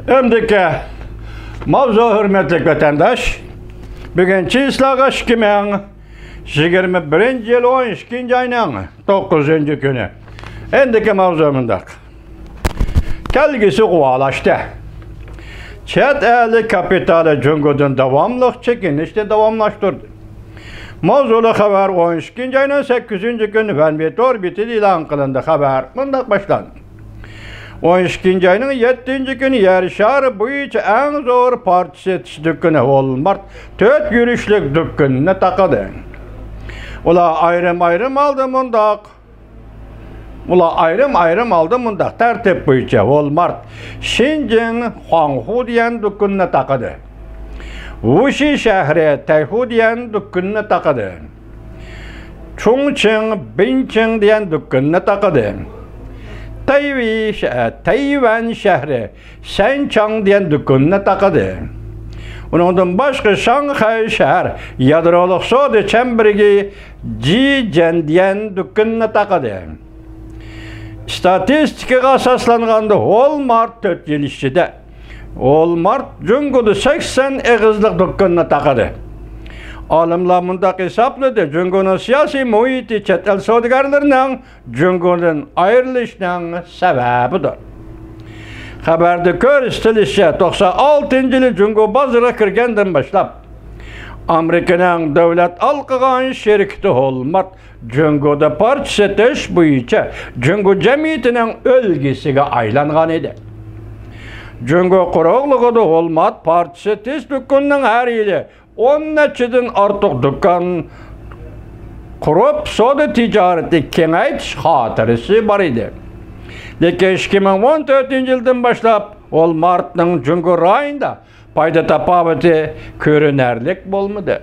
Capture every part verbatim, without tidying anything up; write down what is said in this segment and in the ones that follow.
ئەمدىكى ماۋزۇ، ھۆرمەتلىك ۋەتەنداش، بۈگۈن چىسلاغا ئىككى مىڭ يىگىرمە بىرىنچى يىل ئون ئىككىنچى ئاينىڭ توققۇزىنچى كۈنى. ئەمدىكى ماۋزۇ مۇنداق. كەلگۈسى غۇۋالاشتى. چەت ئەللىك كاپىتالى جۇڭگودىن داۋاملىق چېكىنىشنى داۋاملاشتۇردى. ماۋزۇلۇق خەۋەر ئون ئىككىنچى ئاينىڭ سەككىزىنچى كۈنى ۋەنۋې تور بېتىدە ئېلان قىلىندى. خەۋەر مۇنداق باشلاندى. ئون ئىككىنچى ئاينىڭ يەتتىنچى كۈنى يەر شارى بويىچە ئەڭ زور پارچە سېتىش دۇكىنى ۋولمارت تۆت يۈرۈشلۈك دۇكىنىنى تاقىدى. ئۇلار ئايرىم-ئايرىم ھالدا مۇنداق، ئۇلار ئايرىم-ئايرىم ھالدا مۇنداق تەرتىپ بويىچە ۋولمارت شىنجىڭ خۇاڭخۇ دېگەن دۇكىنىنى تاقىدى. ۋۇشى شەھىرى تەيخۇ دېگەن دۇكىنىنى تاقىدى. چۇڭچىڭ بىنچىڭ دېگەن دۇكىنىنى تاقىدى. تەيۋەن شە-، تەيۋەن شەھىرى سەنچاڭ دېگەن دۇكىنىنى تاقىدى. ئۇنىڭدىن باشقا شاڭخەي شەھەر يادرولۇق سودا چەمبىرىكى جىجەن دېگەن دۇكىنىنى تاقىدى. ئىستاتىستىكىغا ئاساسلانغاندا، ۋولمارت تۆت يىل ئىچىدە، ۋولمارت جۇڭگودا سەكسەن ئېغىزلىق دۇكىنىنى تاقىدى. ئالىملار مۇنداق ھېسابلىدى، جۇڭگونىڭ سىياسىي مۇھىتى چەت ئەل سودىگەرلىرىنىڭ جۇڭگودىن ئايرىلىشنىڭ سەۋەبىدۇر. خەۋەردە كۆرسىتىلىشىچە، توقسان ئالتىنچى يىلى جۇڭگو بازىرىغا كىرگەندىن باشلاپ، ئامېرىكىنىڭ دۆلەت ئالقىغان شىركىتى ۋولمارت جۇڭگودا پارچە سېتىش بويىچە جۇڭگو جەمئىيىتىنىڭ ئۈلگىسىگە ئايلانغان ئىدى. جۇڭگو قۇرۇقلۇقىدا ۋولمارت پارچە سېتىش دۇكىنىنىڭ ھەر يىلى ئون نەچچىدىن ئارتۇق دۇكان قۇرۇپ، سودا تىجارىتى كېڭەيتىش خاتىرىسى بار ئىدى. لېكىن ئىككى مىڭ ئون تۆتىنچى يىلدىن باشلاپ ۋولمارتنىڭ جۇڭگو رايونىدا پايدا تاپاۋىتى كۆرۈنەرلىك بولمىدى.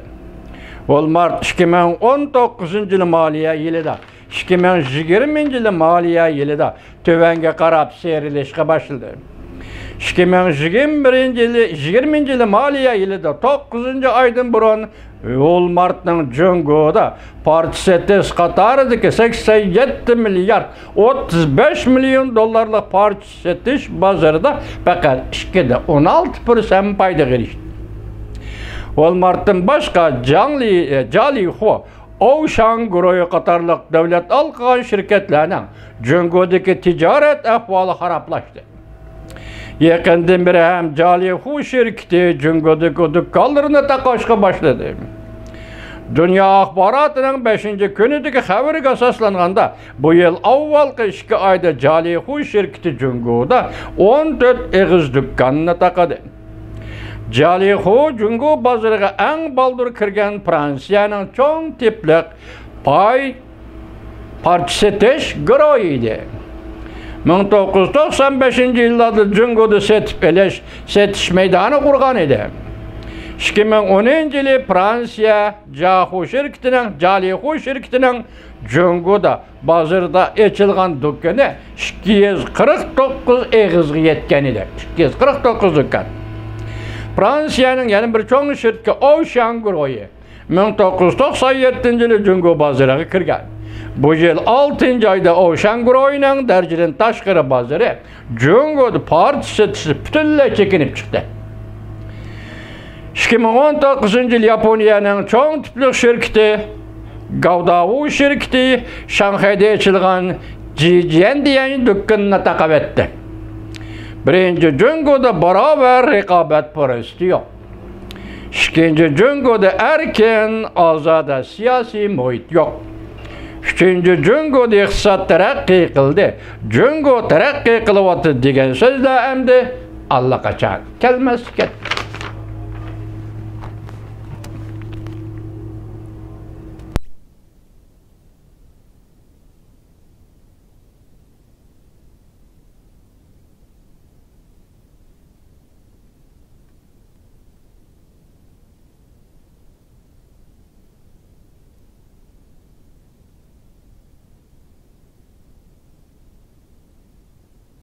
ۋولمارت ئىككى مىڭ ئون توققۇزىنچى يىل مالىيە يىلىدا ئىككى مىڭ يىگىرمىنچى يىلى مالىيە يىلىدا تۆۋەنگە قاراپ سىيرىلىشقا باشلىدى. ئىككى مىڭ يىگىرمە بىرىنچى يىلى، يىگىرمىنچى يىلى مالىيە يىلىدا توققۇزىنچى ئايدىن بۇرۇن ۋولمارتنىڭ جۇڭگودا پارچە سېتىش قاتارىدىكى سەكسەن يەتتە مىليارد ئوتتۇز بەش مىليون دوللارلىق پارچە سېتىش بازىرىدا پەقەت ئىككىدە ئون ئالتە پىرسەنت پايدىغا ئېرىشتى. ۋولمارتتىن باشقا جاڭلى، جالىخۇ، ئوۋشاڭ گۇرۇھى قاتارلىق دۆلەت ھالقىغان شىركەتلەرنىڭ جۇڭگودىكى تىجارەت ئەھۋالى خارابلاشتى. يېقىندىن بېرى ھەم جالىخۇ شىركىتى جۇڭگودىكى دۇكانلىرىنى تاقاشقا باشلىدى. دۇنيا ئاخباراتىنىڭ بەشىنچى كۈنىدىكى خەۋىرىگە ئاساسلانغاندا، بۇ يىل ئاۋۋالقى ئىككى ئايدا جالىخۇ شىركىتى جۇڭگودا ئون تۆت ئېغىز دۇكاننى تاقىدى. جالىخۇ جۇڭگو بازىرىغا ئەڭ بالدۇر كىرگەن فرانسىيەنىڭ چوڭ تىپلىق پاي پارچە سېتىش گۇرۇھى ئىدى. مىڭ توققۇز يۈز توقسان بەشىنچى يىللاردا جۇڭگودا سېتىپ ئېلىش، سېتىش مەيدانى قۇرغان ئىدى. ئىككى مىڭ ئونىنچى يىلى فرانسىيە جاخۇ شىركىتىنىڭ، جالىخۇ شىركىتىنىڭ جۇڭگودا بازىرىدا ئېچىلغان دۇكىنى ئىككى يۈز قىرىق توققۇز ئېغىزغا يەتكەن ئىدى. ئىككى يۈز قىرىق توققۇز دۇكان. فرانسىيەنىڭ يەنە بىر چوڭ شىركىتى ئوۋشاڭ گۇرۇھى مىڭ توققۇز يۈز توقسان يەتتىنچى يىلى جۇڭگو بازىرىغا كىرگەن. بۇ يىل ئالتىنچى ئايدا ئوۋشاڭ گۇرۇھىنىڭ دەرىجىدىن تاشقىرى بازىرى جۇڭگودا پارچە سېتىشى پۈتۈنلەي چېكىنىپ چىقتى. ئىككى مىڭ ئون توققۇزىنچى يىل ياپونىيەنىڭ چوڭ تىپلىق شىركىتى گاۋداۋۇ شىركىتى شاڭخەيدە ئېچىلغان جىجيەن دېگەن دۇكىنىنى تاقىۋەتتى. بىرىنچى، جۇڭگودا باراۋەر رىقابەت پۇرسىتى يوق. ئىككىنچى، جۇڭگودا ئەركىن، ئازادە سىياسىي مۇھىت يوق. ئۈچىنچى، جۇڭگودا ئىقتىساد تەرەققىي قىلدى، جۇڭگو تەرەققىي قىلىۋاتىدۇ دېگەن سۆزلەر ئەمدى ئاللىقاچان كەلمەسكە كەتتى.